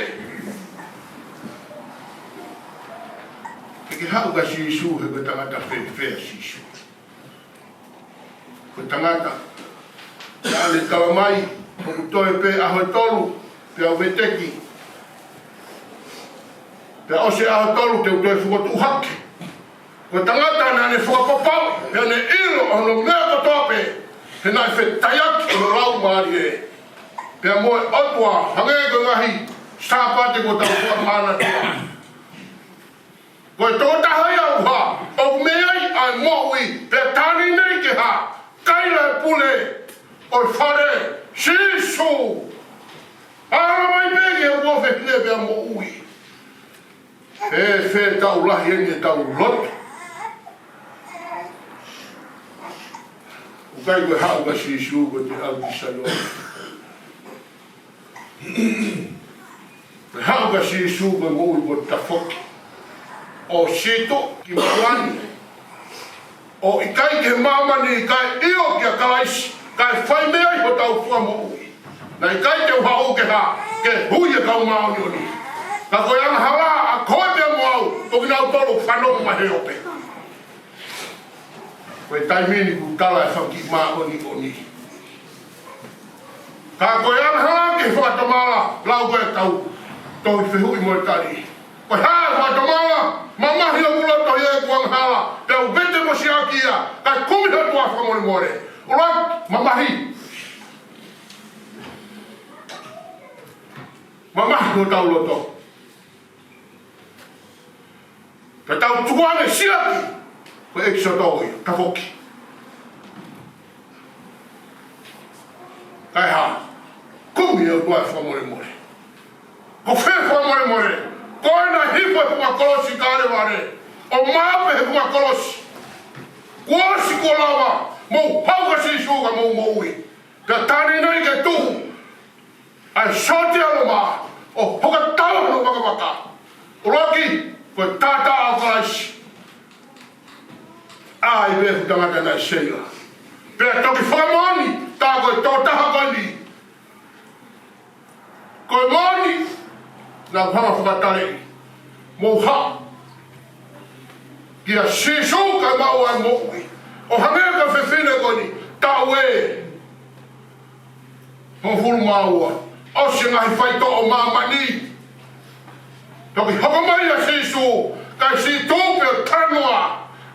Ke ke haʻu kia Sīsū, he ko e tangata fēfē ʻa Sīsū? Ko e tangata naʻá ne tala mai, ʻoku toe pē ʻaho ʻe tolu pea u veteki, pea ʻosi e ʻaho ʻe tolu te u toe fokotuʻu hake. Ko e tangata naʻá ne fakapapau, pea ne ʻilo ʻa hono meʻa kotoa pē, he naʻe fetaiaki hono laumālie pea mo e ʻOtua, hangē ko e ngaahi Sāpate kuo tau fakamānatuʻa. Ko e tokotaha ia ʻoku hā, ʻoku mei ai ʻa e moʻui, pea tali nei ke hā? Kaila e pule ʻo e fale, Sīsū. Ala mai pē ke ʻoua fefine pea moʻui. Fēfē ʻetau lahi eni ʻetau lotu? ʻOku ʻikai ko e haʻu kia Sīsū ko e te alu ki Saione. Ko e haʻu kia Sīsū ko e moʻui kuo tafoki ʻo sītuʻa ki māmani. ʻO ʻikai ki he māmani, kae ʻio kia Kalaisi, kae fai mei ai hotau fua moʻui. Naʻe ʻikai te u haʻu ke hā? Ke hui e kau māʻoniʻoni. Ka ko e angahala ʻa koe pea mo au, ko kinautolu fanongo mai he ope. Ko e taimi ni kuo tala e fanga kiʻi māʻoniʻoni. Ka ko e angahala ki he fakatomala, lau ko e tau tohi fehuʻi mo e tali. Ko e hā e fakatomala? Mamahi hoku loto ʻi heʻeku angahala, pea u vete mo siʻaki ia, kae kumi ho ʻOtua fakamolemole. ʻUluaki, mamahi. Mamahi hotau loto. Ka tau tukuange siʻaki, ko e ʻEkisoto ia, tafoki. Kae hā? Kumi e ʻOtua fakamolemole. Ko fē fakamolemole? Ko ena hifo he funga kolosi Kalevale, ʻo mape he funga kolosi. Kuo ʻosi, kuo lava, mou haʻu kia Sīsū ka mou moʻui. Pea tā naʻe ʻi ai ke tuʻu ʻa e sōtia Loma ʻo hoko ʻo tau hono vakavaka. ʻUluaki, ko e taʻataʻa ʻo Kalaisi. ʻA ia pē ʻoku tangata naʻe seila. Pea toki fakamoʻoni, tā ko e tokotaha ko eni. Ko e moʻoni, naʻa ku hanga ʻo fakataleʻi. Mou haʻu kia Sīsū kae maʻu ʻa e moʻui. ʻO hangē ko e fefine ko eni, taʻu ʻe hongofulu mā ua. ʻOsi e ngaahi faitoʻo ʻo māmani. Toki hoko mai ʻa Sīsū, kae sītuʻu pē ʻo talanoa.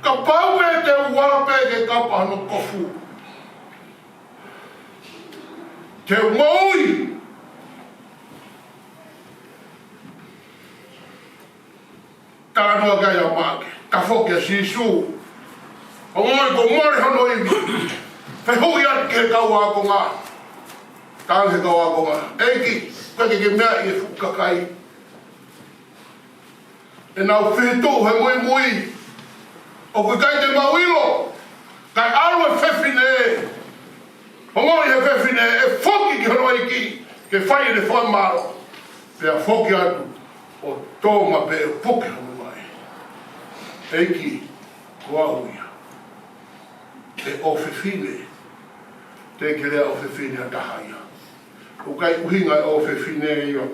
Kapau pē te u ala pē ki he kapa hono kofu, te u moʻui. Talanoa ki ai ʻa Maʻake, tafoki ʻa Sīsū. Ongoʻi kuo mole hono ivi. Fehuʻi atu ki he kau ākonga. Tala ki he kau ākonga, ʻEiki, ʻoku ʻikai ke ke meaʻi e fuʻu kakai. ʻEnau fihituʻu he muimui. ʻOku ʻikai te mau ʻilo. Kae ʻalu e fefine. Ongoʻi he fefine ʻe foki ki hono ʻeiki ke fai ʻene fakamālō. Pea foki atu ʻo tō maʻu pē ʻo puke hono vaʻe. ʻEiki, ko au ia. ʻE ʻofefine. Te ke lea ʻofefine ʻa taha ia. ʻOku ʻikai ʻuhinga e ʻofefine ia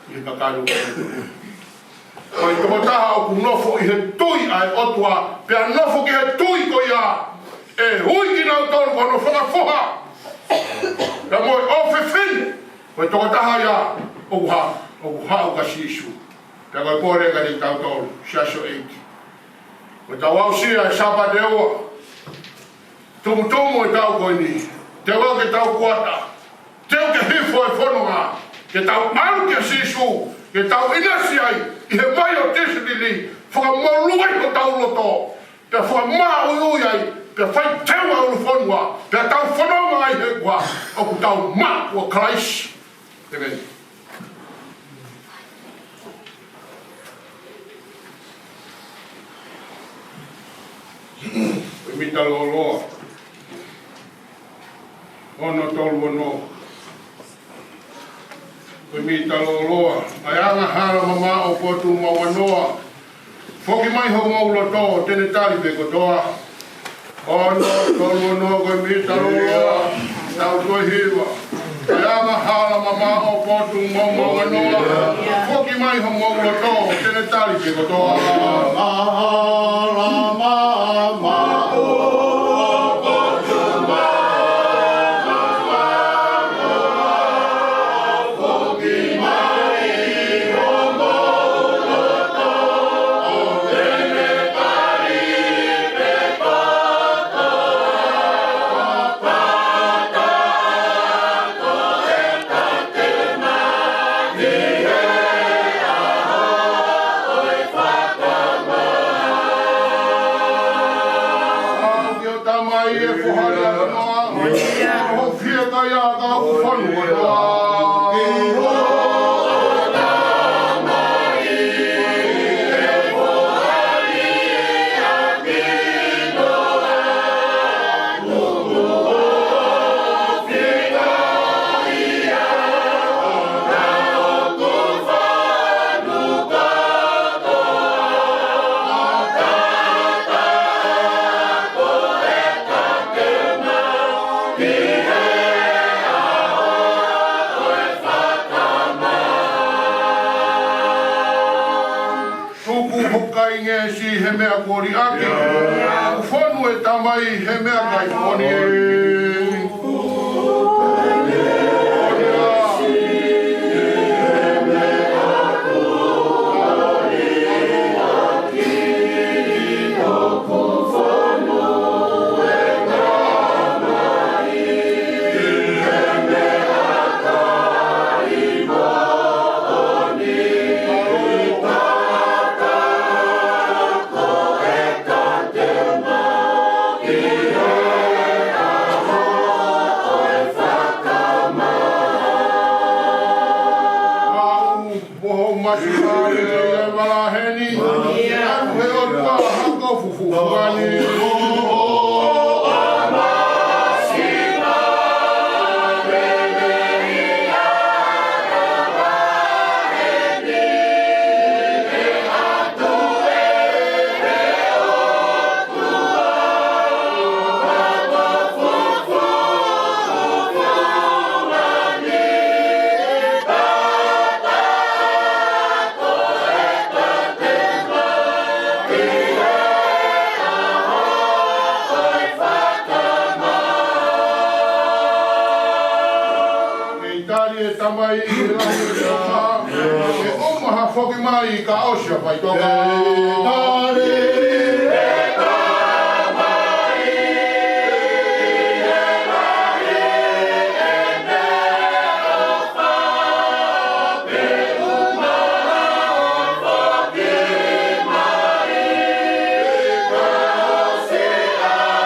ʻi he kakano. Ko e tokotaha ʻoku nofo ʻi he tui ʻa e ʻOtua, pea nofo ki he tui ko ia, ʻe ui kinautolu ko hono fanga foha. Pea mo e ʻofefine, ko e tokotaha ia ʻoku haʻu, ʻoku haʻu kia Sīsū. Pea ko e pole ka ni tautolu, Siasi ʻo e ʻEiki. Ko ʻetau aʻusia e Sāpate ua. Tumutumu e taʻu ko eni, teu ke tau kuata, teu ke hifo e fononga, ke tau ʻalu kia Sīsū, ke tau ʻinasi ai ʻi he vai ʻo Tīsitili, fakamolū ai hotau loto, pea fakamāuiui ai, pea fai teu ʻa e ʻulu fonua, pea tau fononga ai he kuo ʻoku tau maʻu ʻa Kalaisi. ʻĒmeni. Ko e mita lōloa. Ono tolu ono. Ko e mita lōloa. ʻA e angahala mamaʻo ʻo Potumauanoa. Foki mai homou loto, te ne tali pē kotoa. Ono tolu ono, ko e mita lōloa, tau toe hiva. ʻA e angahala mamaʻo ʻo Potumauanoa. Foki mai homou loto, te ne tali pē kotoa. Angahala mamaʻo ʻo Potumauanoa. Tamai e foha ʻi he ʻanoa, ʻoku fiekaia ʻa e kau fonua. Siʻi he meʻa kuo liʻaki, fonu e Tamai he meʻakai moʻoni. Moho masi mare e malaheni. Atu he ʻOtua hako fufuani. Kei tali e Tamai ʻi he lahi ʻo e ʻOtua, ke ʻoua ʻe foki mai ka ʻosi ʻa e faitoka. Kei tali e Tamai ʻi he lahi ʻo e ʻOtua, ke ʻoua ʻe foki mai ka ʻosi ʻa e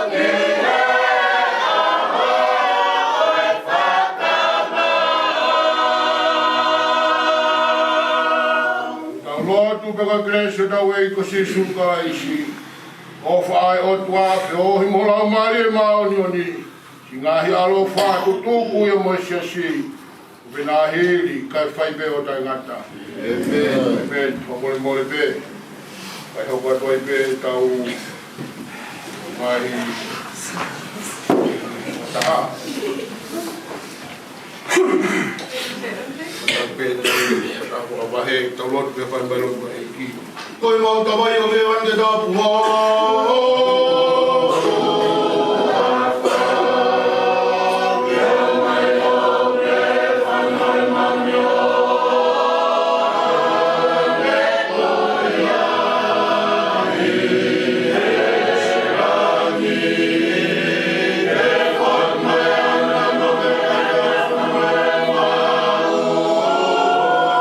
faitoka. Tau lotu pē. Ko e kelesi ʻa hotau ʻEiki ko Sīsū Kalaisi, ʻofa ʻa e ʻOtua, feohi mo e Laumālie Māʻoniʻoni, siʻi ngaahi ʻaloʻofa, tuku ia mo e siasi, ʻo pehē ni kae fai pē ʻo taʻengata. ʻĒmeni. ʻĒmeni. Fakamolemole pē. Kae hoko atu ai pē ʻetau ngaahi taha. Tau pē, tau pē, tau pē, tau lotu pē, fai mai lotu mai ki. Ko e mau Tamai ʻoku ʻi he langi, ke tapuhā.